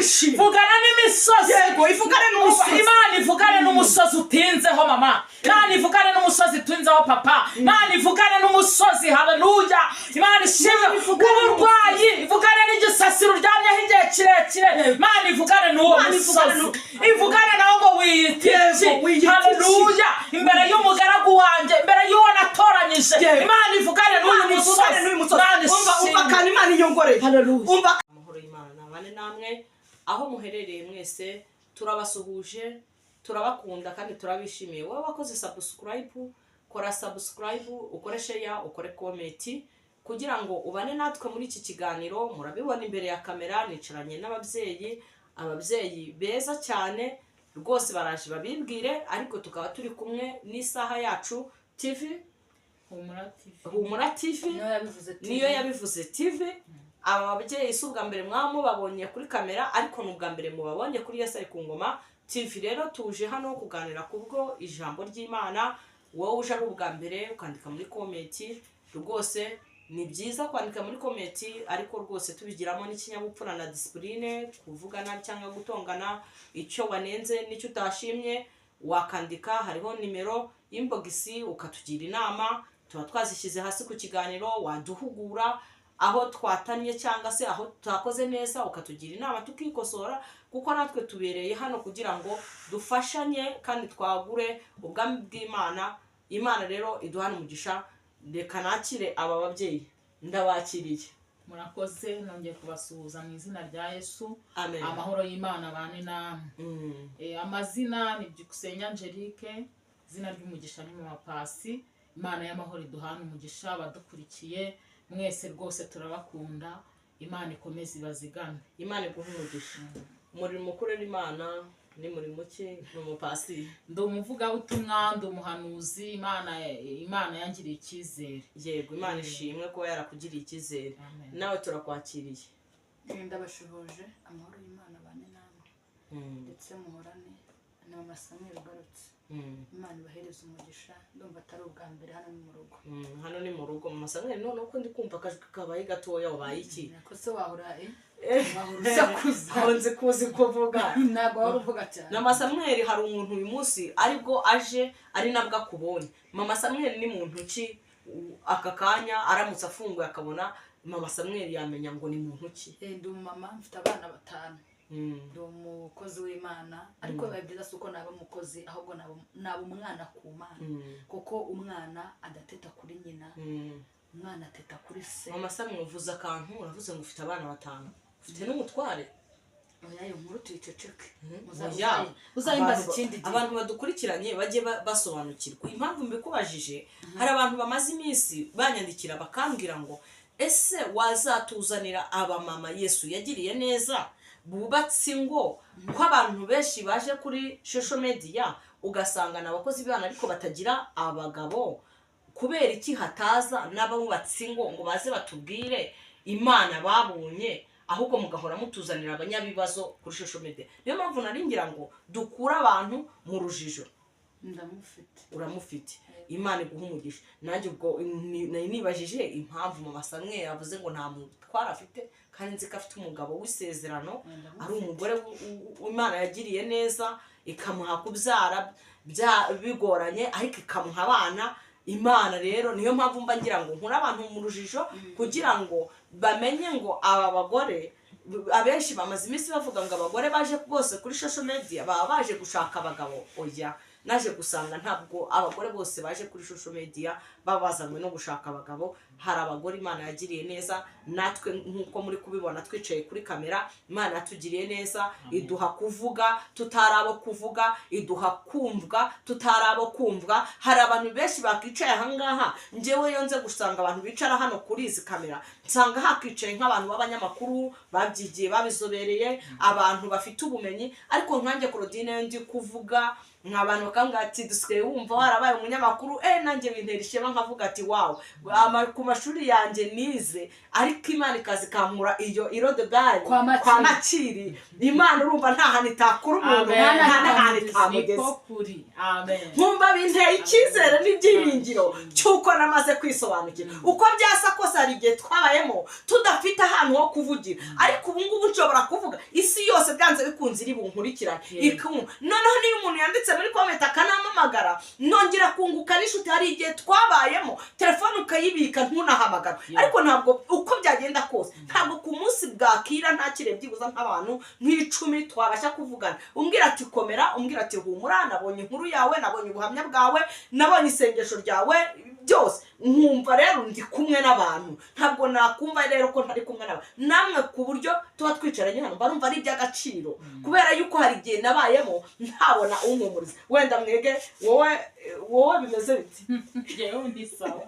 ishimwe. Vugana n'imisozi. Yego, ivugane n'umusozi. Imana ivugane n'umusozi utinzeho mama, Imana ivugane n'umusozi utinzeho papa, Imana ivugane n'umusozi. Haleluya, Imana ishimwe. Imana ivugane. Uburwayi, ivugane n'igisasiro uryamyeho igihe kirekire. Imana ivugane n'uwo Imana ivugane musozi, ivugane ivugane nawe ngo wiyita iki? Yego, wiyita iki? Haleluya, imbere y'umugaragu wanjye, imbere y'uwo natoranyije. Yego. Imana ivugane n'uyu Imana ivugane musozi. n'uyu musozi. Imana Umva, umva ishimwe. kandi Imana inyongoreye. Haleluya. Umva. Amahoro y'Imana nabane namwe aho muherereye mwese. Turabasuhuje, turabakunda kandi turabishimiye. Wowe wakoze subscribe, kora subscribe, ukore share, ukore comment kugira ngo ubane natwe muri iki kiganiro. Murabibona imbere ya kamera nicaranye n'ababyeyi, ababyeyi beza cyane rwose, baraje babibwire, ariko tukaba turi kumwe n'Isaha Yacu TV. Humura TV. Humura TV. Niyo Yabivuze TV. Niyo Yabivuze TV. Aba babyeyi si ubwa mbere mwaba mubabonye kuri kamera, ariko ni ubwa mbere mubabonye kuri Yesu Ari ku Ngoma TV. Rero tuje hano kuganira kubwo ijambo ry'Imana. Wowe uje ari ubwa mbere, ukandika muri comment. Rwose ni byiza kwandika muri comment, ariko rwose tubigiramo n'ikinyabupfura na discipline. Kuvuga nabi cyangwa gutongana, icyo wanenze n'icyo utashimye wakandika, hariho nimero inbox ukatugira inama, tuba twazishyize hasi ku kiganiro. Waduhugura aho twatannye cyangwa se aho tutakoze neza, ukatugira inama tukikosora, kuko natwe tubereye hano kugira ngo dufashanye kandi twagure ubwami bw'Imana. Imana rero iduhane umugisha. Reka nakire aba babyeyi, ndabakiriye. Murakoze, nongeye kubasuhuza mu izina rya Yesu. Amen. Amahoro y'Imana abane namwe. Amazina ni Byukusenge Angelique, izina ry'umugisha ni Mama Pasi. Imana y'amahoro iduhane umugisha. Abadukurikiye mwese rwose turabakunda, Imana ikomeze ibazigame. Imana iguhe umugisha. Umurimo ukorera Imana ni murimo ki, ni umupasiteri? Ndi umuvugabutumwa, ndi umuhanuzi. Imana yangiriye icyizere. Yego, Imana ishimwe kuba yarakugiriye icyizere. Amen. Nawe turakwakiriye. Ndabashuhuje, amahoro y'Imana abane namwe ndetse muhorane na Mama Samweli ugarutse. Imana ibahereze umugisha. Ndumva atari ubwa mbere, hano ni mu rugo. Hano ni mu rugo. Mama Samweli, noneho ko ndi kumva akajwi kabaye gatoya, wabaye iki? Ko se wahora wahora usakuza? Aho nzi kuzi kuvuga. Ntabwo wahora uvuga cyane. Mama Samweli, hari umuntu uyu munsi aribwo aje, ari nabwo akubonye. Mama Samweli ni muntu ki? Aka kanya aramutse afunguye akabona Mama Samweli, yamenya ngo ni muntu ki? Ndi umumama, mfite abana batanu. Ndi umukozi w'Imana, ariko biba byiza si uko naba umukozi, ahubwo naba umwana ku Mana, kuko umwana adateta kuri nyina, umwana ateta kuri se. Mama Samweli, uvuze akantu, uravuze ngo ufite abana batanu, ufite n'umutware. Oya, iyo nkuru tuyiceceke. Oya, Uzayimbaza ikindi gihe. Abantu badukurikiranye bajye basobanukirwa impamvu mbikubajije. Hari abantu bamaze iminsi banyandikira bakambwira ngo: "Ese wazatuzanira abamama Yesu yagiriye neza bubatse ingo, ko abantu benshi baje kuri social media ugasanga ni abakozi b'Imana ariko batagira abagabo? Kubera iki hataza n'abubatse ingo ngo baze batubwire Imana babonye, ahubwo mugahora mutuzanira abanyabibazo kuri social media?" Niyo mpamvu nari ngira ngo dukure abantu mu rujijo. Ndamufite. Uramufite, Imana iguha umugisha. Nanjye ubwo nari nibajije impamvu Mama Samweli yavuze ngo nta mutware afite, kandi nzi ko afite umugabo w'isezerano, ari umugore Imana yagiriye neza ikamuha kubyara bigoranye, ariko ikamuha abana. Imana rero, niyo mpamvu mba ngira ngo nkure abantu mu rujijo kugira ngo bamenye ngo aba bagore, abenshi bamaze iminsi bavuga ngo abagore baje bose kuri social media baba baje gushaka abagabo. Oya, naje gusanga ntabwo abagore bose baje kuri social media baba bazanywe no gushaka abagabo. Hari abagore Imana yagiriye neza, natwe nk'uko muri kubibona twicaye kuri kamera. Imana yatugiriye neza, iduha kuvuga tutari abo kuvuga, iduha kumvwa tutari abo kumvwa. Hari abantu benshi bakicaye ahangaha. Njyewe iyo nze gusanga abantu bicara hano kuri izi kamera, nsanga hakicaye nk'abantu b'abanyamakuru babyigiye, babizobereye, abantu bafite ubumenyi. Ariko nkanjye Claudine, iyo ndi kuvuga abantu bakambwira ati: "Dusigaye wumva warabaye umunyamakuru." Nanjye bintera ishema, nkavuga ati: "Wow." Ku ku mashuri yanjye nize, ariko Imana ikaza ikankura iyo irodebari Kwa Makiri. kwa Makiri. Imana urumva nta hantu itakura umuntu, Amen. nta n'ahantu itamugeza. Niko kuri, amen. Nkumva binteye icyizere n'ibyiringiro cy'uko namaze kwisobanukirwa. Uko byasa kose, hari igihe twabayemo tudafite ahantu ho kuvugira, ariko ubu ngubu nshobora kuvuga, isi yose byanze bikunze iri bunkurikirane, ikumva. Noneho niyo umuntu yanditse muri comment akanampamagara, nongera kunguka n'inshuti. Hari igihe twabayemo telefone ukayibika ntunahamagara, ariko ntabwo, uko byagenda kose, ntabwo ku munsi bwakira ntakire byibuza nk'abantu nk'icumi twabasha kuvugana, umbwira ati komera, umbwira ati humura, nabonye inkuru yawe, nabonye ubuhamya bwawe, nabonye isengesho ryawe, byose. Nkumva rero ndi kumwe n'abantu. Ntabwo nakumva rero ko ntari kumwe n'abantu namwe, ku buryo tuba twicaranye hano, mba numva ari iby'agaciro, kubera yuko hari igihe nabayemo ntabona umpumuriza. Wenda mwege, wowe bimeze biti? Njyewe ndi sawa.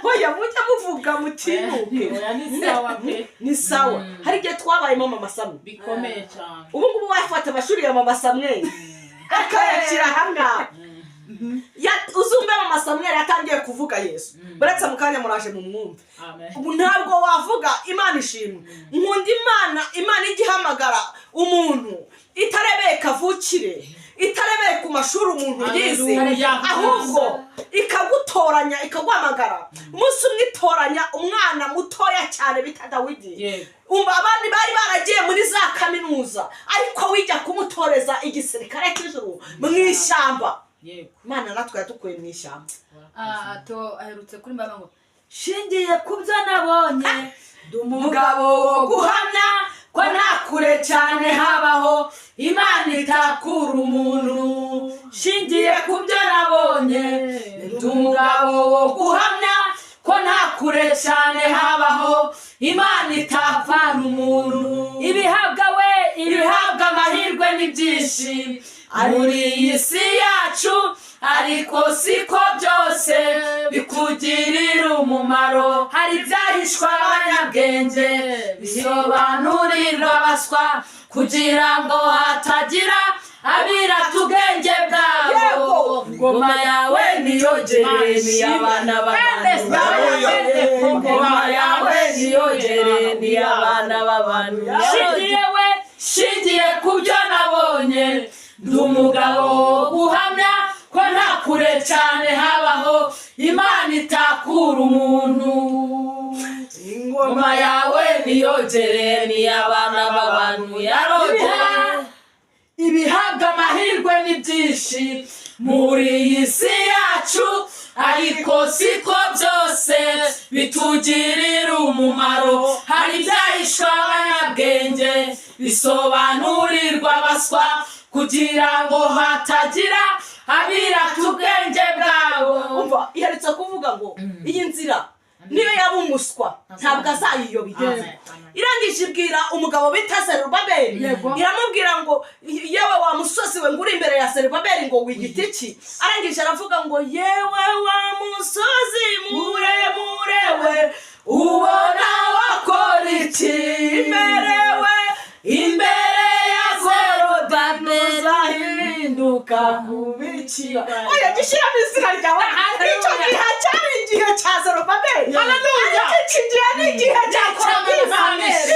Hoya, mujya muvuga mutinyuke. Oya, ni sawa pe. Ni sawa. Hari igihe twabayemo, mama Samwe, bikomeye cyane. Ubu ngubu wafata amashuri ya mama Samweli akayashyira ahangaha. Uzumve mama Samweli yatangiye kuvuga Yesu. Buretse mu kanya muraje mu mwumve. Amen. Ubu ntabwo wavuga. Imana ishimwe, nkunda Imana. Imana ijya ihamagara umuntu itarebeye kavukire, itarebeye ku mashuri umuntu yize, Hallelujah. ahubwo ikagutoranya, ikaguhamagara. Umunsi umwe itoranya umwana mutoya cyane bita Dawidi. Umva, abandi bari baragiye muri za kaminuza, ariko wijya kumutoreza igisirikare cy'ijuru mu ishyamba. Imana natwe yadukuye mu ishyamba. Ah, to aherutse kuri mama ngo shingiye ku byo nabonye, ndi umugabo wo guhamya ko nta kure cyane habaho Imana itakura umuntu. Shingiye ku byo nabonye, ndi umugabo wo guhamya ko nta kure cyane habaho Imana itavana umuntu. Ibihabwa we, ibihabwa amahirwe ni byinshi muri iyi si yacu, ariko siko byose bikugirira umumaro. Hari ibyahishwa abanyabwenge, bisobanurirwa abaswa, kugira ngo hatagira abirata ubwenge bwabo. Ngoma yawe niyogere, ni abana b'abantu. Ngoma yawe niyogere, ni abana b'abantu. Shingiye we, shingiye ku byo nabonye, ndi umugabo wo guhamya ko nta kure cyane habaho Imana itakura umuntu. Ingoma yawe niyogere, ni abana b'abantu yarogere. Ibihabwa amahirwe ni byinshi muri iyi si yacu, ariko siko byose bitugirira umumaro. Hari ibyahishwa abanyabwenge, bisobanurirwa abaswa, kugira ngo hatagira abirata ubwenge bwabo. Umva, iherutse kuvuga ngo iyi nzira niyo yaba umuswa ntabwo azayiyobya. Amen. Irangije ibwira umugabo bita Zerubabeli, iramubwira ngo yewe wa musozi we, ngo uri imbere ya Zerubabeli, ngo wiyita iki? Arangije aravuga ngo yewe wa musozi muremure we, ubona wakora iki imbere we, imbere ya Zerubabeli uzahinduka kubikiba. Oya, gishyiramo izina ryawe. Icyo gihe cyari igihe cya Zerubabeli, ariko iki gihe ni igihe cya Korodina,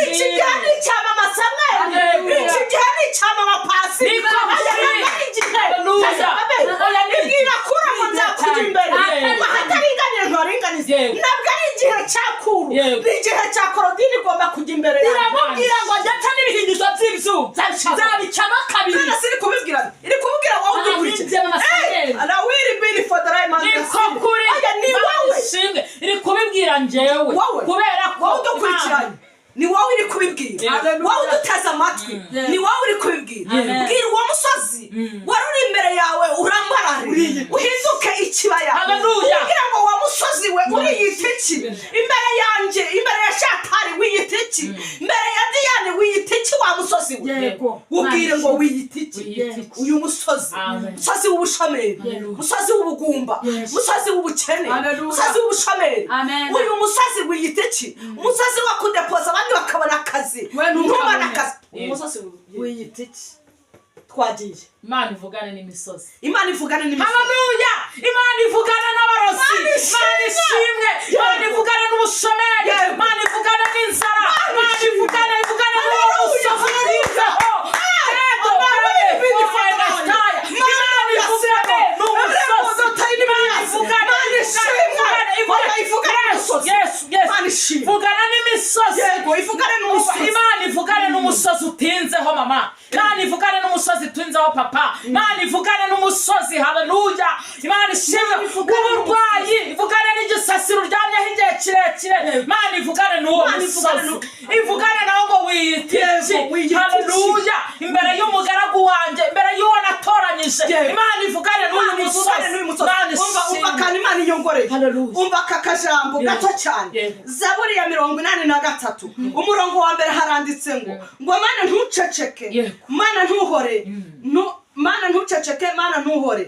iki gihe ni icya mama Samweli, iki gihe ni icya mama Pasi. Niko Aya kuri. ntabwo ari igihe cya Haleluya. Zerubabeli. Oya, ni Ibwira kura ngo nzakujya imbere, Yego. ahataringaniye ntuharinganize. Ntabwo ari igihe cya Kuru, ni igihe cya Korodina, igomba kujya imbere yawe. Iramubwira ngo ndetse n'ibihindizo by'ibyuma nzabicamo kabiri. None se iri kubibwira, iri kubibwira wowe udukurikiye? Ahinze mama Samweli. Arawiri biri for the right man. Niko kuri. Oya, ni wowe. Ishimwe iri kubibwira njyewe. Wowe. Kubera ko Wowe udukurikiranye, ni wowe iri kubibwira. Wowe uduteze amatwi, ni wowe uri kubibwira. Amen. Bwira uwo musozi wari uri imbere yawe urambarare, uhinduke ikibaya. Hallelujah. Ubwira ngo wa musozi we, uriyita iki imbere yanjye? Imbere ya Shatari wiyita iki? Imbere ya Diyane wiyita iki, wa musozi we? Ubwire ngo wiyita iki Wiyita iki? uyu musozi? Amen. Musozi w'ubushomeri, musozi w'ubugumba, musozi w'ubukene, Hallelujah. musozi w'ubushomeri, Amen. uyu musozi wiyita iki? Umusozi wo kudepoza abandi bakabona akazi, We ntukabone. ntubone akazi. Yego. Umusozi Wiyita iki? Twagiye. Imana ivugane n'imisozi. Imana ivugane n'imisozi. Haleluya! Imana ivugane n'abarozi. Imana ishimwe. Imana ivugane n'ubushomeri. Imana ivugane n'inzara. Imana ivugane n'uwo musozi utinzeho. Imana ivugane n'umusozi. Imana ivugane, ivugane. Yes, yes. Imana ishimwe. Vugana n'imisozi. Yego, ivugane n'umusozi. Imana ivugane n'umusozi utinzeho mama. Imana ivugane n'umusozi utinzeho papa. Imana ivugane n'umusozi. Haleluya! Imana ishimwe. Uburwayi, ivugane n'igisasiro uryamyeho igihe kirekire. Imana ivugane n'uwo Imana ivugane musozi, ivugane nawe ngo wiyite iki? Yego, wiyite iki? Haleluya! Imbere y'umugaragu wanjye, imbere y'uwo natoranyije. Yego. Imana ivugane n'uyu Imana ivugane musozi. n'uyu musozi. Imana Umva, umva ishimwe. kandi Imana inyongoreye. Haleluya. Umva aka kajambo Yego. gato cyane. Yego. Zaburi ya 83, umurongo wa mbere, haranditse ngo Mana ntuceceke. Yego. Mana ntuhore. Mana ntuceceke, Mana ntuhore.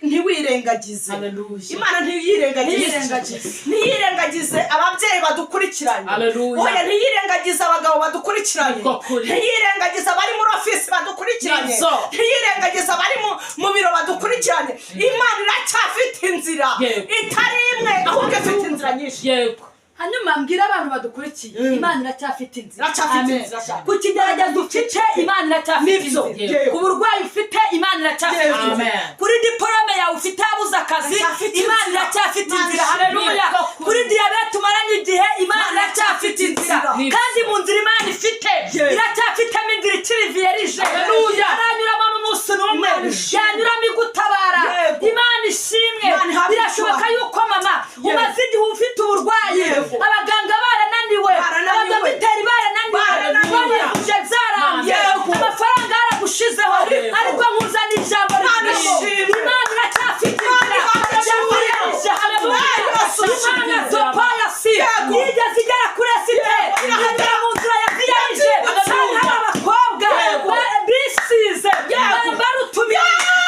Ntiwirengagize. Haleluya. Imana ntiyirengagize. Ntiyirengagize. Ntiyirengagize ababyeyi badukurikiranye. Haleluya. Oya, ntiyirengagize abagabo badukurikiranye. Niko kuri. Ntiyirengagize abari muri ofisi badukurikiranye. Nibyo. Ntiyirengagize abari mu biro badukurikiranye. Imana iracyafite inzira. Yego. Itari imwe, ahubwo ifite inzira nyinshi. Yego. Hanyuma mbwira abantu badukurikiye, Imana iracyafite inzira. Iracyafite Amen. inzira cyane. Ku kigeragezo ufite, Imana iracyafite Nibyo. inzira. Yego. Ku burwayi ufite, Imana iracyafite Yego. inzira. Amen. Kuri diporome yawe ufite yabuze akazi, Iracyafite Imana inzira. iracyafite Imana inzira. ishimwe. Haleluya! Niko kuri. Kuri diyabete umaranye igihe, Imana iracyafite inzira. Nibyo. Kandi mu nzira Imana ifite, Yego. iracyafitemo inzira ikiri vierge. Haleluya. Itaranyuramo n'umunsi n'umwe. Imana ishimwe. Yanyuramo igutabara. Yego. Imana ishimwe. Imana ihabwe Birashoboka icyubahiro. yuko mama Yego. umaze igihe ufite uburwayi, Yego. abaganga barananiwe, Barananiwe. abadogiteri barananiwe, Barananiwe. barivuje byaranze, Yego. amafaranga yaragushizeho, Yego. ariko nkuzana ijambo Imana rivuga ngo ishimwe. Imana iracyafite Imana inzira. ihabwe icyubahiro. Yakoresheje, haleluya. Yesu Imana ishimwe. topayasi Yego. yigeze igera kuri Esiteri, Yego. inyura mu nzira ya vierge. Yego. Hari abakobwa Yego. bisize, bambara utumira,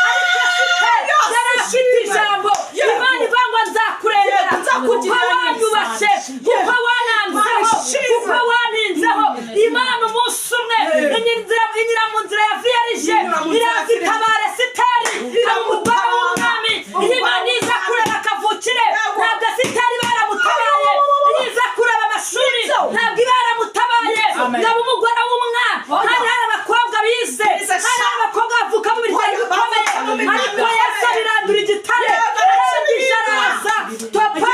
ariko Esiteri Yesu yari afite ishimwe. ijambo. Yego. Imana ivuga ngo nzakurengera Yego, kuko nzakugirira neza. wanyubashe, kuko wananzeho, Imana ishimwe. kuko waninzeho. Imana umunsi umwe Yego. inyura mu nzira ya vierge, Inyura mu nzira ya iraza vierge. itabara Esiteri, Iramutabara. umugore w'umwami. Iyo Imana iza kureba akavukire, Yego. ntabwo Esiteri baramutabaye. Iyo iza kureba amashuri, ntabwo iba yaramutabaye. Amen. Ngaba umugore w'umwami. Hari abakobwa bize, Bize hari sha. abakobwa bavuka mu miryango Oya, ikomeye, bavuka mu miryango ariko Yesu ikomeye. abirandura igitare. Yego, Arangije aracibwa. araza topa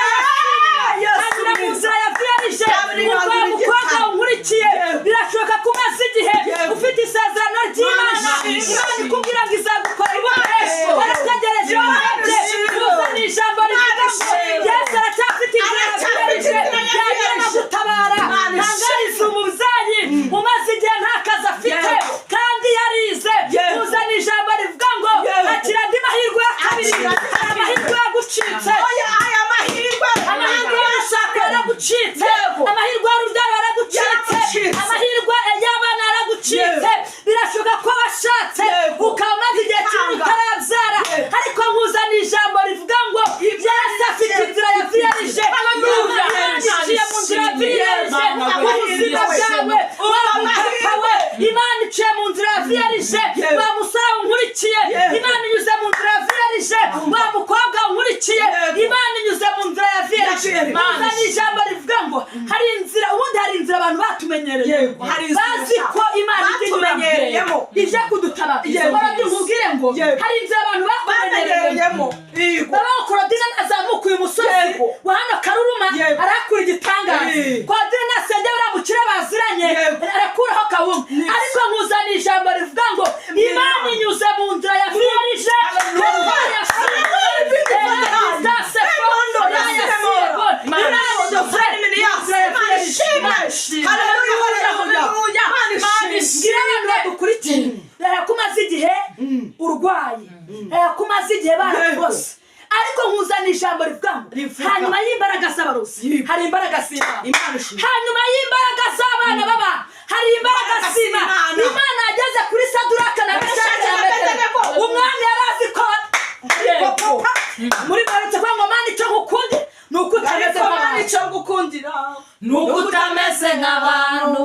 Yesu anyura mu mwiza. nzira ya vierge. Yabirandura Umukobwa, igitare. unkurikiye, Yego. birashoboka ko umaze igihe Yego. ufite isezerano ry'Imana. Imana ishimwe. Imana ikubwira ngo izagukora ubukwe, ishimwe. warategereje, Imana warahebye. ishimwe. Uzana ijambo rivuga ngo ishimwe. Yesu aracyafite inzira ya Aracyafite vierge, inzira ya yanyura vierge. gutabara. Imana Ntangariza umubyeyi umaze igihe nta kazi afite Yego. kandi yarize, Yego. uzana ijambo rivuga ngo Yego. akira andi mahirwe ya kabiri. Akira andi Hari amahirwe yagucitse. Oya, aya mahirwe. Amahirwe y'urushako yaragucitse. Yego. Amahirwe y'urubyaro yaragucitse. Yaragucitse. Amahirwe y'abana yaragucitse. Birashoboka ko washatse, Yego. ukaba umaze igihe kinini Itanga. utarabyara, Yego. ariko nkuzana ijambo rivuga ngo Yesu afite inzira ya vierge. Haleluya. Imana iciye mu nzira ya vierge Imana ubuzima bwawe, wa mupapa we. Imana iciye mu nzira ya vierge, Yego. wa musore unkurikiye. Yego. Imana inyuze mu nzira ya vierge, wa mukobwa unkurikiye. Yego. Imana inyuze mu nzira ya vierge. Ya vierge. Uzana ijambo rivuga ngo hari inzira. Ubundi hari inzira abantu batumenyereye. Yego, hari inzira Bazi ko Imana ijya inyuramo, batumenyereyemo. ije kudutabara. Yego. Korodi, nkubwire ngo Yego. hari inzira abantu batumenyereyemo. Bamenyereyemo. Yego. Babaho Korodina nazamuka uyu musozi Yego. wa hano Karuruma, Yego. arakura igitangaza. Yego. Korodina nasengera uriya mukire baziranye, Yego. arakuraho kawunga. Nibyo. Ariko nkuzana ijambo rivuga ngo Imana inyuze mu nzira ya vierge. Ngira abantu badukurikiye, reba ko umaze igihe urwaye, reba ko umaze igihe barakose, ariko nkuzana ijambo rivuga ngo Rivuga. hanyuma y'imbaraga z'abarozi Yego. hari imbaraga z'Imana. Imana ishimwe. Hanyuma y'imbaraga z'abana b'abantu hari imbaraga Imbaraga z'Imana. z'Imana. Imana yageze kuri Saduraka na Meshaki na Meshaki na Abedenego. Abedenego. Umwami yari azi ko Yego. muri baretse kuvuga ngo Mana icyo ngukundi ni uko utameze Ariko Mana nk'abantu. icyo ngukundira Nuko utameze nk'abantu,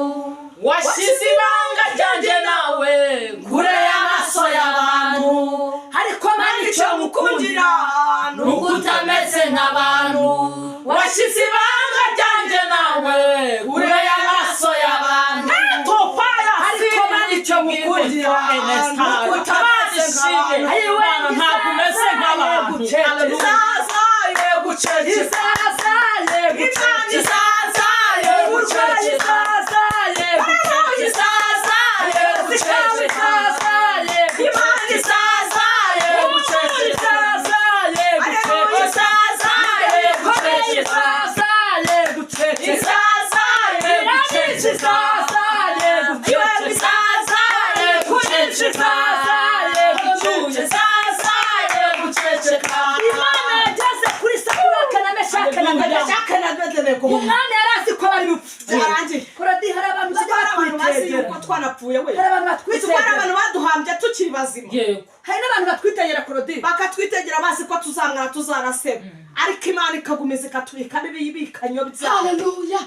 washyize ibanga ryanjye nawe kure y'amaso. Icyo mukundira Nuko utameze nk'abantu, washyize ibanga ryanjye nawe kure y'amaso y'abantu. Topaya. Ariko Mana, icyo mukundira nuko utameze nk'abantu. Imana, ntabwo umeze nk'abantu. Izaza ye guceceka. Izaza ye Imana guceceka. izaza ye guceceka. Izaza ye guceceka. Izaza ye guceceka. Izaza ye Imana izaza ye guceceka. Izaza ye guceceka. Izaza ye guceceka. Izaza ye guceceka. Izaza ye guceceka. Izaza ye guceceka. Izaza ye guceceka. Izaza ye guceceka. Izaza ye guceceka. Imana yageze kuri Saduraka na Meshaki na Abedenego. Meshaki na Abedenego. Umwami yari azi ko bari bupfe. Byarangiye. Kuradi hari abantu Uzi ko bajya hari abantu bazi batwitegera. yuko twanapfuye we. Hari abantu Uzi ko hari batwitegera. abantu baduhambye tukiri bazima. Yego. Hari n'abantu batwitegera, Kuradi. Bakatwitegera bazi ko tuzangana, tuzaraseba, ariko Imana ikagumiza ikatubikamo ibibikanyo byayo. Haleluya.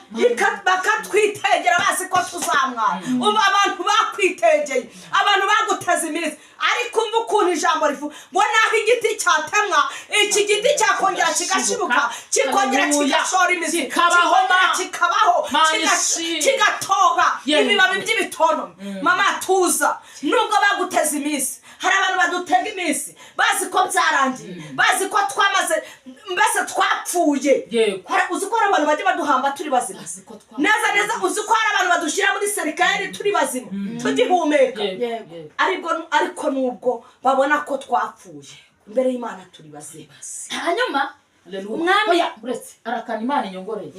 Bakatwitegera bazi ko tuzamwara. Ubu abantu bakwitegeye, abantu baguteze iminsi, ariko umva ukuntu ijambo rivuga ngo naho igiti cyatemwa, iki giti cyakongera kigashibuka, kikongera Haleluya. kigashora imizi, Kikabaho, kikongera ma. kikabaho, Mana ishimwe. kigatoha Yego. ibibabi by'ibitono. Mama, tuza, nubwo baguteze iminsi. Hari abantu badutega iminsi bazi ko byarangiye, bazi ko twamaze, mbese twapfuye. Yego. Uzi ko hari abantu bajya baduhamba turi bazima? Bazi ko Neza neza, uzi ko hari abantu badushyira muri cercueil turi bazima, tugihumeka? Yego. Yego. Yego. Ariko nubwo babona ko twapfuye, imbere y'Imana turi bazima. Hanyuma Haleluya. Umwami- Oya, uretse arakana Imana inyongoreye.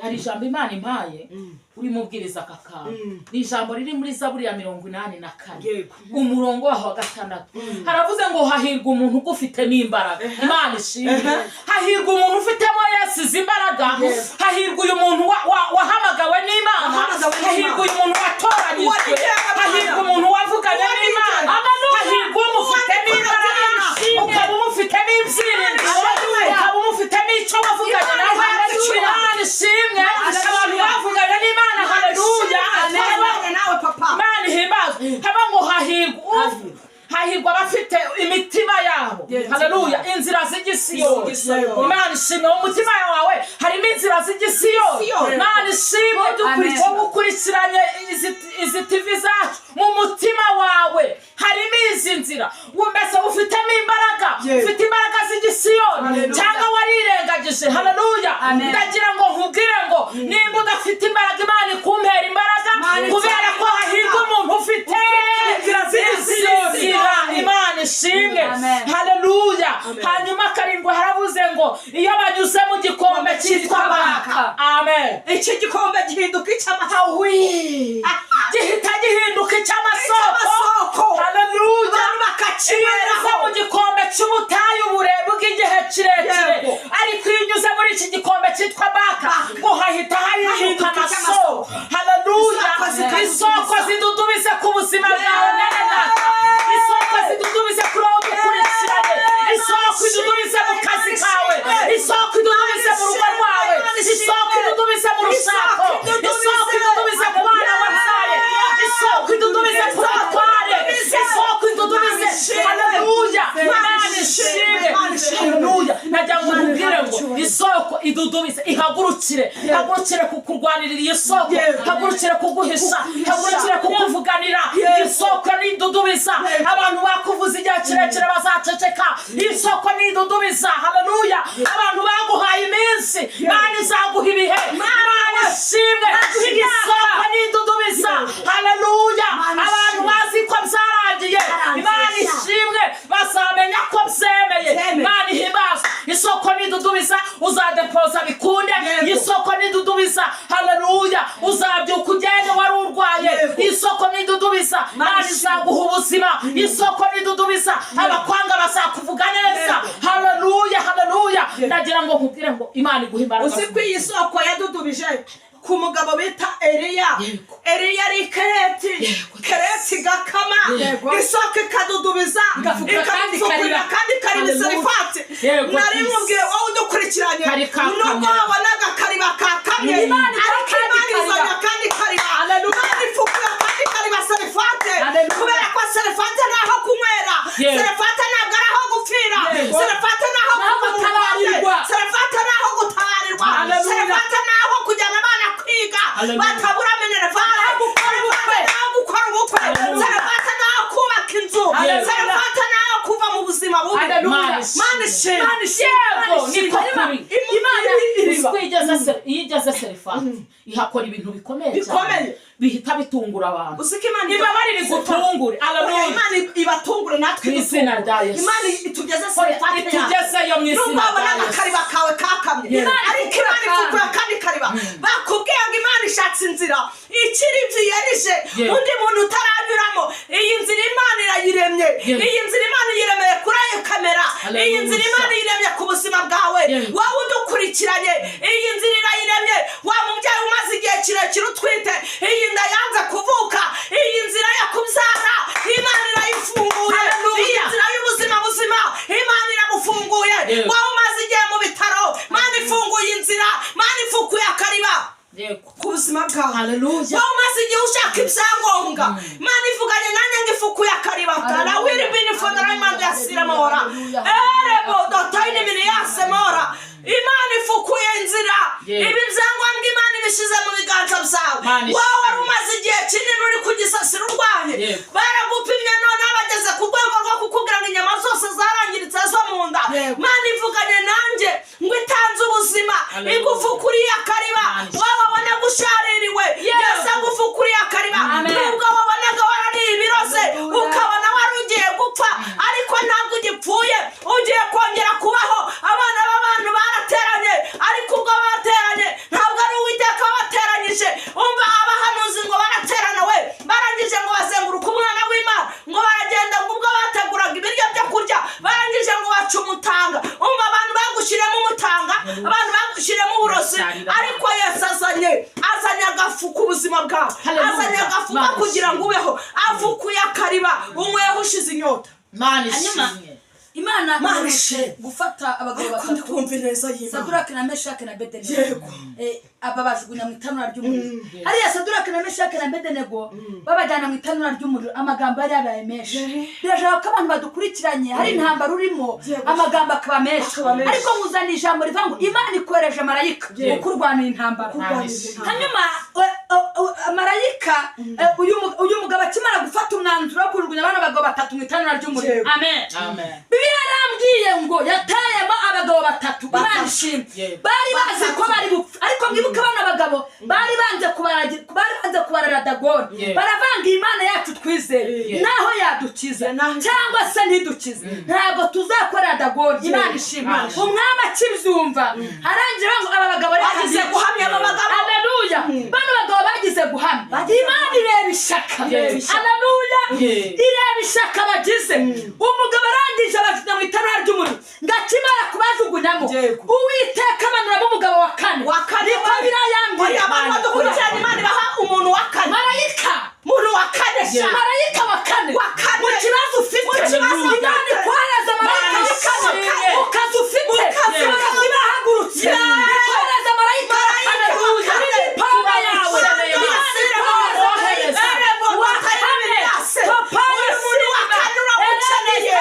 Hari ijambo Imana impaye urimo ubwiriza aka kantu. Ni ijambo riri muri Zaburi ya 84, umurongo waho wa 6. Haravuze ngo hahirwa umuntu ugufitemo imbaraga. Imana ishimwe. Hahirwa umuntu ufitemo Yesu izi imbaraga. Hahirwa uyu muntu wahamagawe n'Imana. Wahamagawe n'Imana. Hahirwa uyu muntu watoranyijwe. Uwabigenga. Hahirwa umuntu wavuganye n'Imana. Hahirwa umufitemo imbaraga, ukaba umufitemo ibyiringiro, ukaba umufitemo icyo wavuganye nawe. Imana ishimwe. Abantu bavuganye n'Imana, haleluya. Twabanye nawe, papa. Imana ihimbazwe. Haba ngo hahirwa abafite imitima yabo, haleluya, inzira z'igisiyoni. Imana ishimwe. Mu mutima wawe harimo inzira z'igisiyoni. Siyoni. Imana ishimwe. Wowe ukurikiranye izi TV zacu, mu mutima wawe harimo izi nzira. Mbese ufitemo imbaraga? Ufite imbaraga z'igisiyoni cyangwa warirengagije? Haleluya. Ndagira ngo nkubwire ngo nimba udafite imbaraga, Imana ikumpera imbaraga, kubera ko hahirwa umuntu ufite inzira z'igisiyoni. inzira. Imana ishimwe. Amen. Haleluya. Hanyuma 7 haravuze ngo iyo banyuze mu gikombe cyitwa Baka, amen, Iki gikombe gihinduka icy'amata. Awi, gihita gihinduka icy'amasoko. Icy'amasoko. Haleluya. Abantu bakakinyweraho. Iyo unyuze mu gikombe cy'ubutayu burebwa igihe kirekire, ariko iyo unyuze muri iki gikombe cyitwa Baka, ngo hahita hahinduka Hahinduka amasoko. Haleluya. Isoko zikadudubiza. Isoko zidudubize ku buzima bwawe, mwene data. Isoko zidudubize kuri wowe udukurikiranye. Isoko idudubize mu kazi kawe. Isoko idudubize mu rugo rwawe. Isoko idudubize mu rushako. Isoko idudubize ku bana wabyaye. Isoko idudubize ku batware. Isoko idudubize. Haleluya. Imana ishimwe. Haleluya. Nagira ngo nkubwire ngo isoko idudubize, ihagurukire, ihagurukire kukurwanirira. Iyo soko hagurukire kuguhisha, hagurukire kukuvuganira. Isoko nidudubiza, abantu bakuvuza igihe kirekire bazaceceka. Isoko nidudubiza, haleluya, abantu baguhaye iminsi, Imana izaguha ibihe. Imana ishimwe. Isoko nidudubiza, haleluya, abantu bazi ko byarangiye, Imana ishimwe, bazamenya ko byemeye. Imana ihimbazwe. Isoko nidudubiza, uzadepoza bikunde. Isoko nidudubiza, haleluya, uzabyuka ugende wari urwaye. Isoko nidudubiza, Imana izaguha ubuzima. Isoko nidudubiza, abakwanga bazakuvuga neza. Haleluya, haleluya. Ndagira ngo nkubwire ngo Imana iguhe imbaraga. Uzi ko iyi soko yadudubije ku mugabo bita Eliya? Eliya ari Kereti, Kereti gakama, isoko ikadudubiza, Igafukura kandi ikamupfukurira ikarira. kandi ikarira Isarifati. Nari mubwiye wowe udukurikiranye, Kari kakamye. nubwo wabonaga akariba kakamye, Imana ikora ariko kandi Imana ikarira. izana kandi ikarira. Imana ifukura kandi ikariba Sarifate, Haleluya. kubera ko Sarifate ntaho kunywera. Sarifate ntabwo ari aho. Hallelujah. Batabura minerval, Gukora ubukwe. Naho gukora ubukwe. Hallelujah. Sarafata naho kubaka inzu. Hallelujah. Sarafata naho kuva mu buzima bubi. Hallelujah. Mana ishimwe. Imana ishimwe. Yego, Imana ishimwe. niko Hanyuma, kuri. Imana Uzi ko iyo igeze Serifati ihakora ibintu bikomeye cyane, Bikomeye. bihita bitungura abantu. Uzi ko Imana Ibabarire igutungure. Oya, Haleluya. Imana ibatungure natwe. Mu izina rya Yesu. Imana itugeze Serifati yacu. Itugezeyo mu Nubwo izina wabona rya Yesu. akariba kawe kakamye, Yeah. ariko Imana ifukura akandi kariba. Bakubwiye ngo Imana ishatse inzira ikiri inzu yerije undi muntu utaranyuramo. Iyi nzira Imana irayiremye. Iyi nzira Imana iyiremeye kuri ayo kamera. Iyi nzira Imana iyiremye ku buzima bwawe, wowe udukurikiranye. Iyi nzira irayiremye. Wa mubyeyi umaze igihe kirekire utwite, iyi nda yanze kuvuka, iyi nzira yo kubyara Imana irayifunguye. Iyi nzira y'ubuzima buzima Imana irabufunguye. Wowe umaze igihe mu bitaro, Imana ifunguye inzira, Imana ifukuye akariba ku buzima bwawe. Haleluya. Wowe umaze igihe ushaka ibyangombwa, Imana ivuganye nanjye ngo ifukuye akariba. Tarawiri bini fondara imana yasiramora erebo dotayini mini yasemora. Imana ifukuye inzira. Ibi byangombwa Imana ibishyize mu biganza byawe. Imana ishimwe. Wowe wari umaze igihe kinini uri kugisasira urwaye, baragupimye noneho bageze ku rwego rwo kukubwira ngo inyama zose zarangiritse zo mu nda, Imana ivuganye nanjye ngo itanze ubuzima. Hallelujah. Igufukuriye akariba. Imana ishimwe. Wowe wabonaga ushaririwe, Yesu agufukuriye akariba. Amen. Nubwo wabonaga warariye ibiroze, Hallelujah. ukabona wari ugiye gupfa, ariko ntabwo ugipfuye, ugiye kongera kubaho. Abana b'abantu barateranye, ariko ubwo bateranye ntabwo ari Uwiteka wabateranyije. Umva, abahanuzi ngo baraterana we, barangije ngo bazenguruka umwana w'Imana, ngo baragenda, ngo ubwo bateguraga ibiryo byo kurya, barangije ngo baca umutanga. Umva, abantu bagushyiremo umutanga, abantu bagushyiremo uburozi, ariko Yesu azanye agafu k'ubuzima bwawe. Hallelujah. Azanye agafu ko Imana kugira ngo ishimwe. ubeho. Afukuye akariba, unyweho ushize inyota. Imana Hanyuma, ishimwe. Imana Imana iherutse ishimwe. gufata abagabo Ariko ndi batatu, kumva ineza y'Imana. Sadurake na Meshake na Bedenego. Aba bajugunya mu itanura ry'umuriro. Hariya Sadurake na Meshake na Bedenego babajyana mu itanura ry'umuriro, amagambo yari yabaye menshi. Birashobora ko abantu badukurikiranye hari intambara urimo, amagambo akaba menshi, Akaba menshi. ariko nkuzaniye ijambo rivuga ngo Imana ikoresheje marayika mu kurwanira intambara. Imana ishimwe. Hanyuma marayika, uyu mugabo akimara gufata umwanzuro wo kujugunya abana bagabo batatu mu itanura ry'umuriro, amen, Amen. Bibiliya yarambwiye ngo yatayemo abagabo batatu. Imana ishimwe. Bari bazi ko bari bupfe, ariko mwibuke bano bagabo bari banze kubarara Dagoni. Baravanga, Imana yacu twizeye, naho yadukiza cyangwa se ntidukize, ntabwo tuzakorera Dagoni. Imana ishimwe. Imana ishimwe. Umwami akibyumva arangira ngo aba bagabo reka Bagize mbice. guhamya aba bagabo. Haleluya. Bano bagabo bagize guhamya, Imana ireba ishaka. Haleluya. Ireba ishaka bagize. Umugabo arangije abajugunya mu itanura ry'umuriro, ngo akimara kubajugunyamo, Uwiteka amanuramo umugabo wa kane. Wa kane. Niko birayambwiye. Oya, abantu badukurikiranye, Imana ibaha umuntu wa kane. Marayika. Umuntu wa kane sha. Marayika wa kane. Wa kane. Mu kibazo ufite, Mu kibazo Imana ufite. ikohereza marayika wa kane. Imana Mu kazi ufite, Mu kazi. abarozi bahagurutse, ikohereza marayika wa kane. Marayika wa kane. Muri mipanga yawe, Turamukeneye. Imana ikohereza marayika wa kane. Topayo. Uyu muntu wa kane uramukeneye.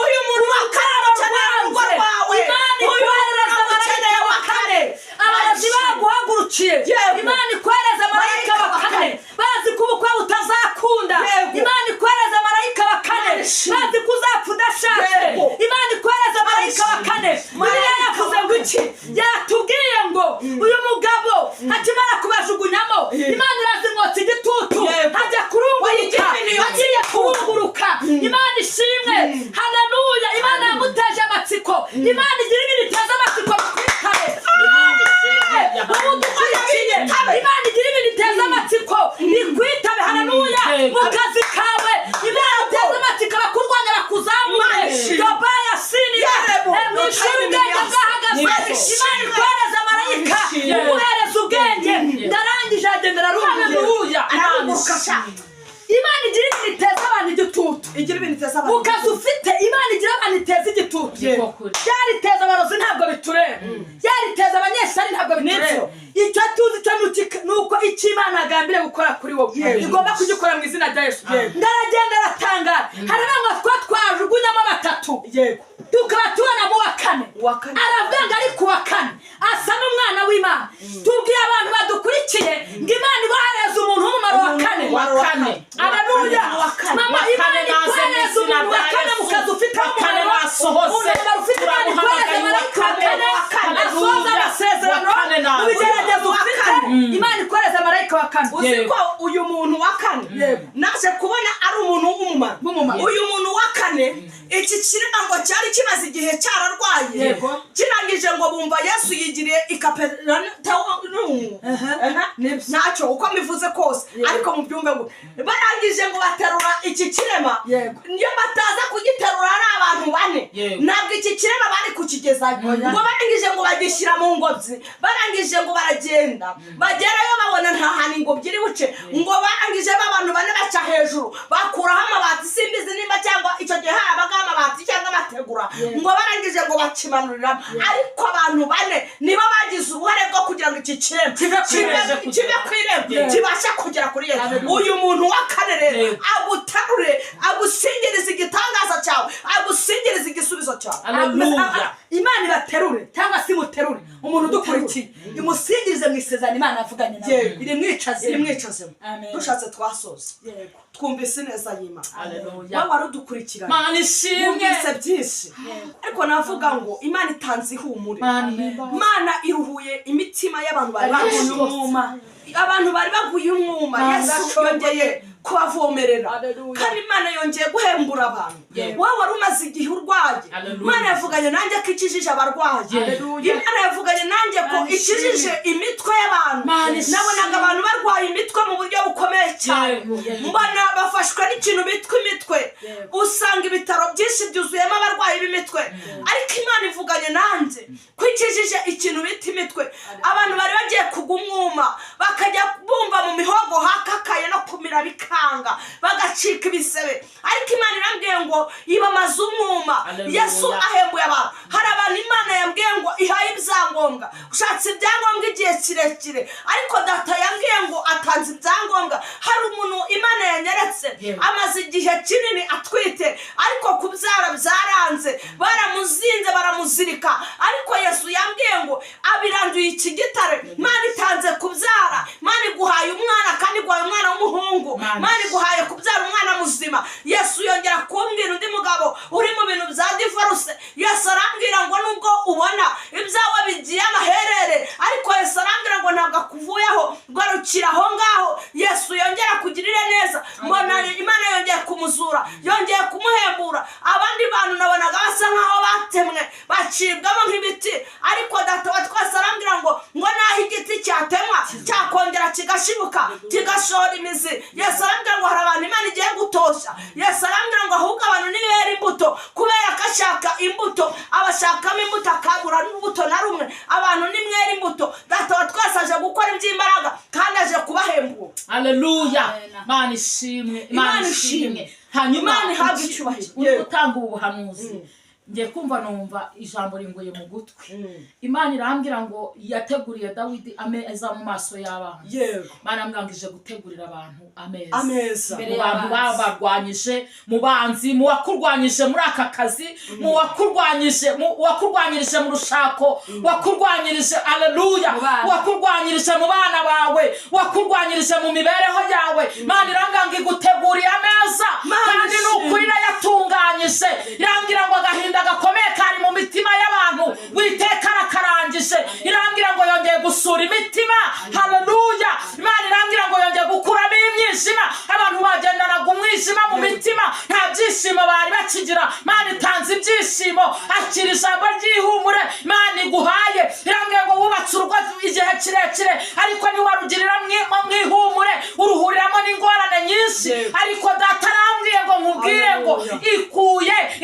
Uyu muntu wa kane uramukeneye mu rugo rwawe. Imana Uyu muntu ikohereza uramukeneye marayika wa wa kane. Abarozi baguhagurukiye, Imana ikohereza marayika wa kane. Bazi ko ubukwe butazakunda, Imana ikohereza marayika wa kane. Bazi ko uzapfa udashatse, Imana ikohereza marayika wa kane. Bibiliya yavuze ngo iki? Yatubwiye ngo uyu mugabo akimara kubajugunyamo, Imana irazimwotsa igitutu, ajya kurunguruka. Agiye kurunguruka, Imana ishimwe, haleluya, Imana yamuteje amatsiko. Imana igira ibintu iteza amatsiko bikwitabe. Imana ishimwe, wowe udukurikiye, Imana igira ibintu iteza amatsiko bikwitabe. Haleluya. Mu kazi kawe Imana iteza amatsiko, abakurwanya bakuzamure. Dobaya sini mu ishuri ubwenge bwahagaze, Imana ikohereza marayika uguhereza ubwenge. Ndarangije, agenda ararunguruka. Ararunguruka sha. Imana igira ibintu iteza abantu igitutu. Igira ibintu iteza Mu abantu. kazi ufite, Imana igira abantu iteza igitutu. Niko kuri. Yariteza abarozi ntabwo bitureba, yariteza abanyeshuri ntabwo bitureba. Icyo tuzi cyo ni uko icyo Imana agambiriye gukora kuri wowe igomba kugikora mu izina rya Yesu. Ndaragenda aratangara, haravuga ngo twajugunyamo batatu, tukaba tubonamo uwa kane. Uwa kane. Aravuga ngo ariko uwa kane asa n'umwana w'Imana. Tubwiye abantu badukurikiye ngo Imana Kane. Aleluya. Uwa kane. Mama, Uwa kane Imana naze mu ikohereza izina umuntu wa rya kane mu Yesu. kazi ufite Uwa kane umumaro. nasohoze. Umuntu ufite Imana ikohereza Turamuhamagaye uwa marayika wa kane. kane asoza Haleluya. amasezerano Uwa kane mu naze. bigeragezo Uwa ufite. kane. Imana ikohereza marayika wa kane. Uzi Yego. ko uyu muntu wa kane naje kubona ari umuntu w'umumaro. W'umumaro. Uyu muntu wa kane, iki kirema ngo cyari kimaze igihe cyararwaye. Yego. Kirangije ngo bumva Yesu yigiriye i Kaperinawumu. Nibyo. Ntacyo uko mbivuze kose, ariko mubyumve ngo barangije ngo baterura iki kirema. Yego. Iyo bataza kugiterura ari abantu bane, Yego. ntabwo iki kirema bari kukigezayo. Ngo barangije ngo bagishyira mu ngobyi, barangije ngo baragenda, bagerayo babona nta hantu ingobyi iri buce. Ngo barangije abantu bane baca hejuru bakuraho amabati, simbizi nimba cyangwa icyo gihe harabagaho amabati cyangwa amategura. Ngo barangije ngo bakimanuriramo, ariko abantu bane nibo bagize uruhare rwo kugira ngo iki kirema Kive ku irembo. kive ku irembo, Yego. kibashe kugera kuri Yesu. Haleluya. Uyu muntu wa kane rero Yego. aguterure, agusingirize igitangaza cyawe, agusingirize igisubizo cyawe. Haleluya. Imana ibaterure cyangwa se imuterure umuntu udukurikiye, imusingirize mu isezerano Imana yavuganye nawe. Yego. Irimwicaze. Irimwicazemo. Amen. Dushatse twasoza. Yego. Twumvise neza y'Imana. Haleluya. Wowe wari udukurikiranye, Mana ishimwe. wumvise byinshi, ariko navuga ngo Imana itanze ihumure. Mana ihimbaze. Imana iruhuye imitima y'abantu bari Baguye baguye umwuma. Abantu bari baguye umwuma, Mana Yesu yongeye kubavomerera. Haleluya. Kandi Imana yongeye guhembura abantu. Yego. Wowe wari umaze igihe urwaye, Haleluya. Imana yavuganye nanjye ko ikijije abarwayi. Haleluya. Imana yavuganye nanjye ko Mana ikijije ishimwe. imitwe y'abantu. Mana ishimwe. Nabonaga abantu barwaye imitwe mu buryo bukomeye cyane. Yego. Mbona bafashwe n'ikintu bitwa imitwe. Yego. Usanga ibitaro byinshi byuzuyemo abarwayi b'imitwe, ariko Imana ivuganye nanjye ko ikijije ikintu bita imitwe. Abantu bari bagiye kugwa umwuma, bakajya bumva mu mihogo hakakaye no kumira bikanga, bagacika ibisebe, ariko Imana irambwiye ngo ibamaze umwuma. Haleluya. Yesu ahembuye abantu. Hari abantu Imana yambwiye ngo ihaye ibyangombwa, ushatse ibyangombwa igihe kirekire, ariko data yambwiye ngo atanze ibyangombwa. Hari umuntu Imana yanyeretse, Yego. amaze igihe kinini atwite, ariko kubyara byaranze, baramuzinze baramuzirika, ariko Yesu yambwiye ngo abiranduye iki gitare. Imana itanze kubyara, Imana iguhaye umwana, kandi iguhaye umwana w'umuhungu. Mana Imana iguhaye kubyara umwana muzima. Yesu yongera kumbwira undi mugabo uri mu bintu bya divorce. Yesu arambwira ngo nubwo ubona ibyawe bigiye amaherere, ariko Yesu arambwira ngo ntabwo akuvuyeho, garukira aho ngaho. Yesu yongera kugirire neza. Mbona Imana yongeye kumuzura, yongeye kumuhembura. Abandi bantu nabonaga basa nkaho batemwe, bacibwamo nk'ibiti, ariko data wa twese arambwira ngo naho igiti cyatemwa cyakongera kigashibuka, kigashora imizi. Yesu arambwira ngo hari abantu Imana igiye gutoshya. Yesu arambwira ngo ahubwo abantu nibera imbuto, kubera ko ashaka imbuto, abashakamo imbuto akabura n'urubuto na rumwe. Abantu nimwera imbuto, data wa twese aje gukora iby'imbaraga kandi aje kubahembura. Haleluya. Amen. Mana ishimwe. Imana Imana ishimwe. ishimwe. Hanyuma Imana ihabwe icyubahiro. uri gutanga ubu buhanuzi, ngiye kumva numva ijambo ringoye mu gutwi. Imana irambwira ngo yateguriye Dawidi ameza mu maso y'abana. Yego. Imana irambwira ngo ije gutegurira abantu ameza. Ameza. Mu bantu babarwanyije, mu banzi, mu wakurwanyije muri aka kazi, mu wakurwanyije, mu wakurwanyirije mu rushako, wakurwanyirije, aleluya, Mu bana. wakurwanyirije mu bana bawe, wakurwanyirije mu mibereho yawe. Imana irambwira ngo iguteguriye ameza. Mana kandi ni ukuri irayatunganyije. Irambwira ngo agahinda gakomeye kari mu mitima y'abantu, Witeka arakarangije. Irambwira ngo yongeye gusura imitima, haleluya. Imana irambwira ngo yongeye gukuramo imyijima. Abantu bagendanaga umwijima mu mitima, nta byishimo bari bakigira. Imana itanze ibyishimo. Akira ijambo ry'ihumure Imana iguhaye. Irambwira ngo wubatse urugo igihe kirekire, ariko ntiwarugirira mu ihumure, uruhuriramo n'ingorane nyinshi. Ariko data arambwiye ngo nkubwire ngo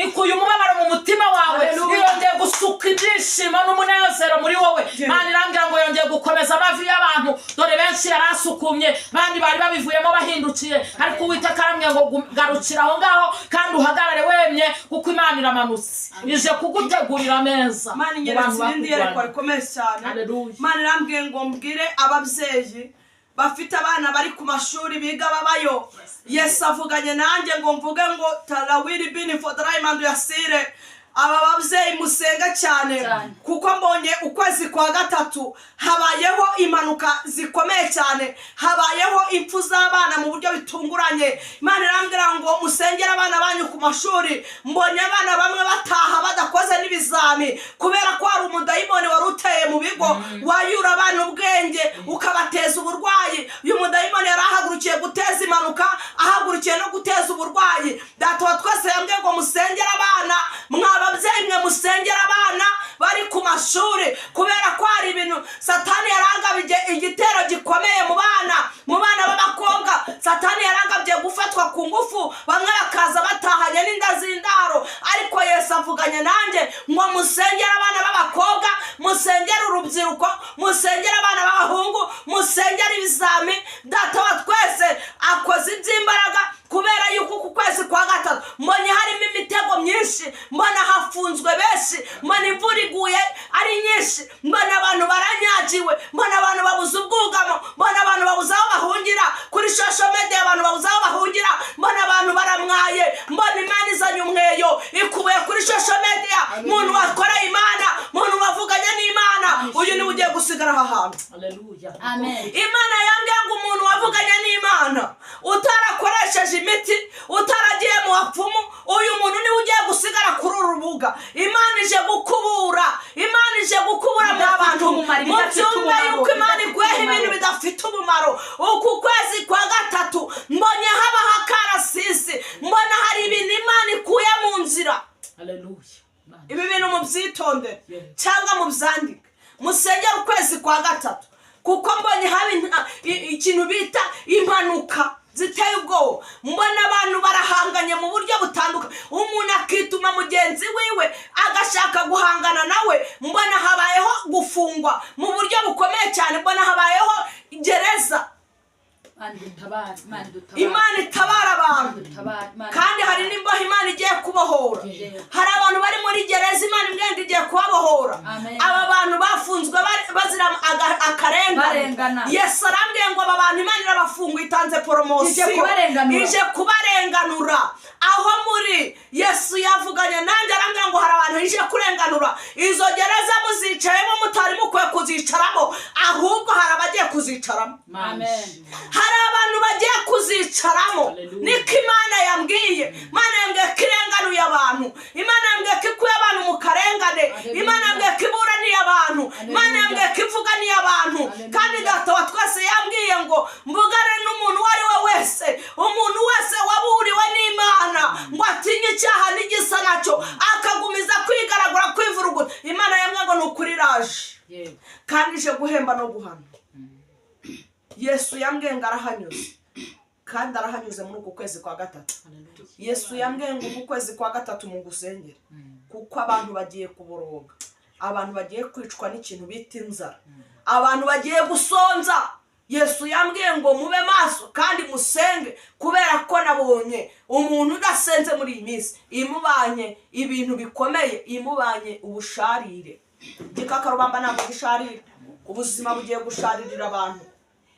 ikuye umubabaro mu mutima wawe. Haleluya. Yongeye gusuka ibyishimo n'umunezero muri wowe. Imana irambwira ngo yongeye gukomeza amavi y'abantu. Dore benshi yari asukumye, abandi bari babivuyemo bahindukiye, ariko Uwiteka arambwira ngo garukira aho ngaho kandi uhagarare wemye, kuko Imana iramanutse ije kugutegurira ameza Imana mu inyeretse bantu irindi yerekwa bakurwanya. rikomeye cyane. Haleluya. Imana irambwiye ngo mbwire ababyeyi bafite abana bari ku mashuri biga babayo. Yesu avuganye nanjye ngo mvuge ngo tarawiri bini fodarayimandu yasire. Aba babyeyi musenga cyane, Cyane. kuko mbonye ukwezi kwa gatatu habayeho impanuka zikomeye cyane, habayeho impfu z'abana mu buryo bitunguranye. Imana irambwira ngo musengere abana banyu ku mashuri. Mbonye abana bamwe bataha badakoze n'ibizami kubera ko hari umudayimoni wari uteye mu bigo wayura abana ubwenge ukabateza uburwayi. Uyu mudayimoni yari ahagurukiye guteza impanuka, ahagurukiye no guteza uburwayi. Data wa twese yambwiye ngo musengere abana. Mwa babyeyi mwe, musengere abana bari ku mashuri, kubera ko hari ibintu Satani yarangabye, igitero gikomeye mu bana b'abakobwa. Satani yarangabye gufatwa ku ngufu, bamwe bakaza batahanye n'inda z'indaro. Ariko Yesu avuganye nanjye ngo musengere abana b'abakobwa, musengere urubyiruko, musengere abana b'abahungu, musengere ibizami. Data wa twese akoze iby'imbaraga, kubera yuko uku kwezi kwa gatatu mbonye harimo imitego myinshi, mbona hafunzwe benshi, mbona imvura iguye ari nyinshi, mbona abantu baranyagiwe, mbona abantu babuze ubwugamo, mbona abantu babuze aho bahungira kuri social media, abantu babuze aho bahungira, mbona abantu baramwaye. Mbona Imana izanye umweyo ikubuye kuri social media. Muntu wakoreye Imana, muntu wavuganye n'Imana, uyu niwe ugiye gusigara aha hantu. Haleluya. Amen. Imana yambwiye ngo umuntu wavuganye n'Imana, utarakoresheje imiti, utaragiye mu bapfumu, uyu muntu niwe ugiye gusigara kuri uru rubuga. Imana ije gukubura, Imana ije gukubura mwa bantu. Umumaro, ibidafite Mubyumve umumaro, yuko Imana ibidafite iguyeho ibintu umumaro. bidafite umumaro. Uku kwezi kwa gatatu mbonye habaho akarasisi, mbona hari ibintu Imana ikuye mu nzira. Haleluya. Imana. Ibi bintu mubyitondere Yeah. cyangwa mubyandike, musengere ukwezi kwa gatatu, kuko mbonye haba ikintu bita impanuka ziteye ubwoba. Mbona abantu barahanganye mu buryo butandukanye, umuntu akituma mugenzi wiwe agashaka guhangana nawe. Mbona habayeho gufungwa mu buryo bukomeye cyane, mbona habayeho gereza. Imana idutabare, Imana idutabare. Imana itabara abantu. Idutabare, Imana. Kandi hari n'imbohe Imana igiye kubohora. Yego. Hari abantu bari muri gereza, Imana imwenda igiye kubabohora. Amen. Aba bantu bafunzwe bazira akarengane. Barengana. Yesu arambwiye ngo aba bantu Imana irabafunguye, itanze promotion. Ije kubarenganura. Ije kubarenganura aho muri. Yesu yavuganye nanjye arambwira ngo hari abantu ije kurenganura. Izo gereza muzicayemo mutari mukwiye kuzicaramo, ahubwo hari abagiye kuzicaramo. Imana Amen. ishimwe. Hari abantu bagiye kuzicaramo. Hallelujah. Niko Imana yambwiye. Imana yambwiye ko irenganuye abantu, Imana yambwiye ko ikuye abantu mu karengane. Hallelujah. Imana yambwiye ko iburaniye abantu, Imana Hallelujah. yambwiye ko ivuganiye abantu. Hallelujah. Kandi Data wa twese yambwiye ngo mvugane n'umuntu uwo ari we wese, umuntu wese waburiwe n'Imana ngo atinye icyaha n'igisa nacyo, akagumiza kwigaragura, kwivuruguta. Imana yambwiye ngo ni ukuri iraje. Yego. Kandi ije guhemba no guhana. Yesu yambwiye ngo arahanyuze, kandi arahanyuze muri uku kwezi kwa gatatu. Haleluya. Yesu yambwiye ngo uku kwezi kwa gatatu mu gusengera, kuko abantu bagiye kuboroga, abantu bagiye kwicwa n'ikintu bita inzara, abantu bagiye gusonza. Yesu yambwiye ngo mube maso kandi musenge, kubera ko nabonye umuntu udasenze muri iyi minsi imubanye ibintu bikomeye, imubanye ubusharire. Igikakarubamba ntabwo gisharira, ubuzima bugiye gusharirira abantu.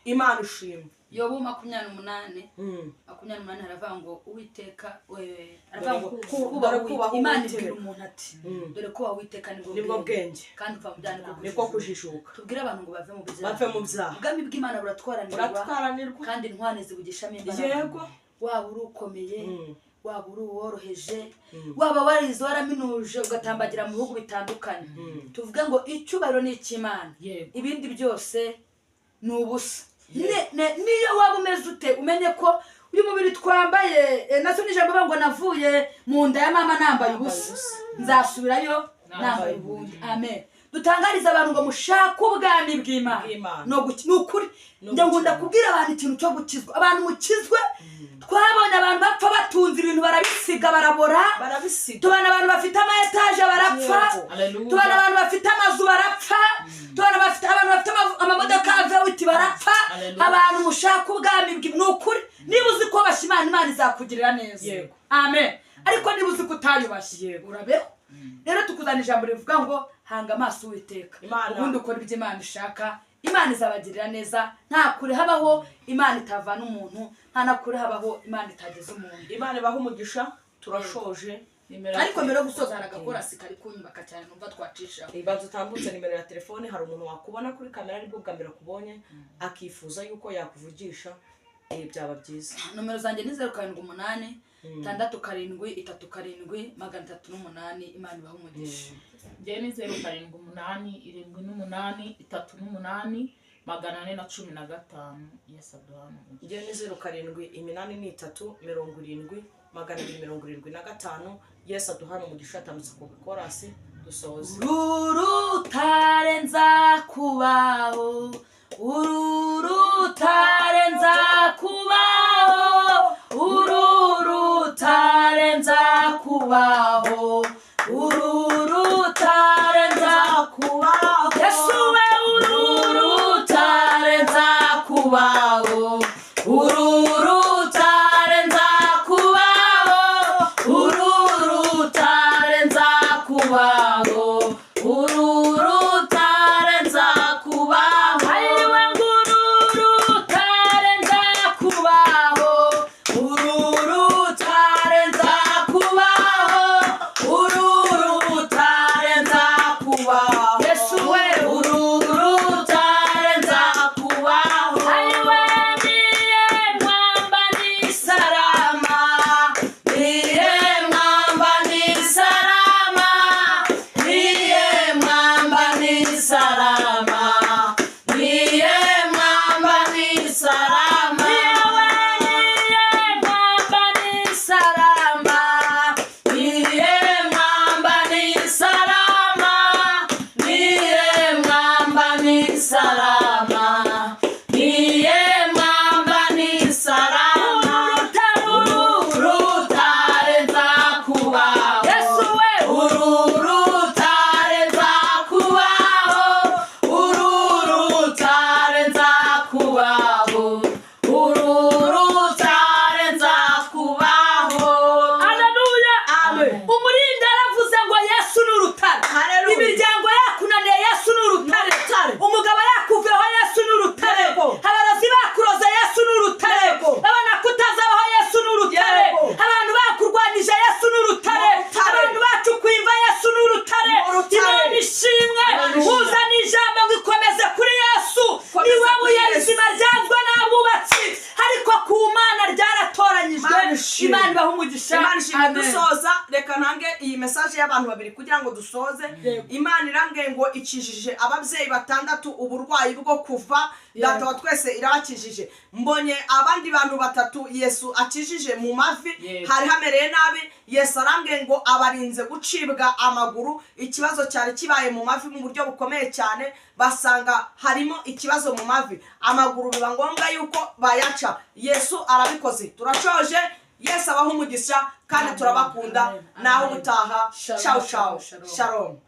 Imana ishimwe. Yobu 28, 28 haravuga ngo Uwiteka, aravuga ngo kubaha Dore kubaha Imana Uwiteka. ibwira umuntu ati: "Dore kubaha Uwiteka nibwo Nibwo bwenge. Kandi kuva mu byaha niko Niko kujijuka." kujijuka. Tubwire abantu ngo bave mu byaha. Bave mu byaha. Ubwami bw'Imana buratwaranirwa. Buratwaranirwa. Kandi intwari zibugishamo imbaraga. Waba uri ukomeye, waba uri uworoheje, waba warize, waraminuje, ugatambagira mu bihugu bitandukanye, tuvuge ngo icyubahiro ni icy'Imana. Yego. Ibindi byose ni ubusa. Niyo waba umeze ute, umenye ko uyu mubiri twambaye, nasomye ijambo bavuga ngo navuye mu nda ya mama nambaye ubusa, nzasubirayo nambaye ubundi. Amen. Dutangariza abantu ngo mushake ubwami bw'Imana. Bw'Imana. Ni ukuri No njya ngunda gukiranuka. kubwira abantu ikintu cyo gukizwa. Abantu mukizwe. Twabonye abantu bapfa batunze ibintu, barabisiga, barabora. Barabisiga. Tubona abantu bafite ama étage barapfa. Yego. Haleluya. Tubona abantu bafite amazu barapfa. Tubona abantu bafite amamodoka ya V8 barapfa. Haleluya. Abantu mushaka ubwami ni ukuri, niba uzi ko wubashye Imana, Imana izakugirira neza. Yego. Amen. Ariko niba uzi ko utayubashye, Yego. urabeho. Rero tukuzana ijambo rivuga ngo hanga amaso Uwiteka, Imana. ubundi ukora ibyo Imana ishaka, Imana izabagirira neza. Nta kure habaho Imana itavana umuntu, nta na kure habaho Imana itageza umuntu. Imana ibaha umugisha. Turashoje. Nimero Ariko mbere yo gusoza, hari agakorasi kari kunyubaka cyane numva twacishaho. Ibanza utambutse nimero ya telefone. Hari umuntu wakubona kuri kamera aribwo bwa mbere akubonye, akifuza yuko yakuvugisha, byaba byiza. Nomero zanjye ni 0786737308. Imana ibahe umugisha. Njyewe ni 0787838415. Yesu aduhane umugisha. Njyewe ni 0783 70 275. Yesu aduhane umugisha. Atambutse ku gakorasi dusoze. Uru rutare nzakubaho, uru rutare nzakubaho, uru rutare nzakubaho, uru rutare nzakubaho. Yesu we, uru rutare nzakubaho, uru rutare nzakubaho, uru rutare nzakubaho, uru rutare nzakubaho. Ayiwe, nguru rutare nzakubaho, uru rutare nzakubaho, uru rutare nzakubaho. Yesu we, uru rutare nzakubaho. Ayiwe, niye mwamba ni salama, niye mwamba ni salama, niye mwamba ni salama, niye mwamba ni salama. Niye mwamba ni salama, niye mwamba ni salama, niye mwamba ni salama, niye mwamba ni salama. Uru rutare nzakubaho. Yesu we, uru rutare nzakubaho, uru rutare nzakubaho, uru rutare nzakubaho. Haleluya. Amen. Umurinda yaravuze ngo Yesu ni urutare. Haleluya. Imiryango yakunaniye, Yesu ni urutare. Urutare. Umugabo yakuveho, Yesu ni urutare. Yego. Abarozi bakuroze, Yesu ni urutare. Yego. Abana kutazabaho, Yesu ni urutare. Yego. Abantu bakurwanije, Yesu ni urutare. Ni urutare. Abantu bacukuye imva, Yesu ni urutare. Ni urutare. Imana ishimwe. Imana ishimwe. Uzana ijambo ngo ikomeze kuri Yesu. Komeza Niwe kuri buye Yesu. rizima ryanzwe n'abubatsi, ariko ku Mana ryaratoranyijwe. Imana ishimwe. Imana ibahe umugisha. Imana ishimwe. Amen. Dusoza, reka ntange iyi message y'abantu babiri kugira ngo dusoze. Imana irambwiye ngo ikijije ababyeyi batandatu uburwayi bwo kuva. Data wa twese irabakijije. Mbonye abandi bantu batatu Yesu akijije mu mavi. Hari hamereye nabi. Yesu arambwiye ngo abarinze gucibwa amaguru. Ikibazo cyari kibaye mu mavi mu buryo bukomeye cyane, basanga harimo ikibazo mu mavi, amaguru biba ngombwa yuko bayaca. Yesu arabikoze. Turashoje. Yesu abaha umugisha kandi turabakunda. Amen. Naho ubutaha. Shalom, Ciao ciao. shalom. Shalom.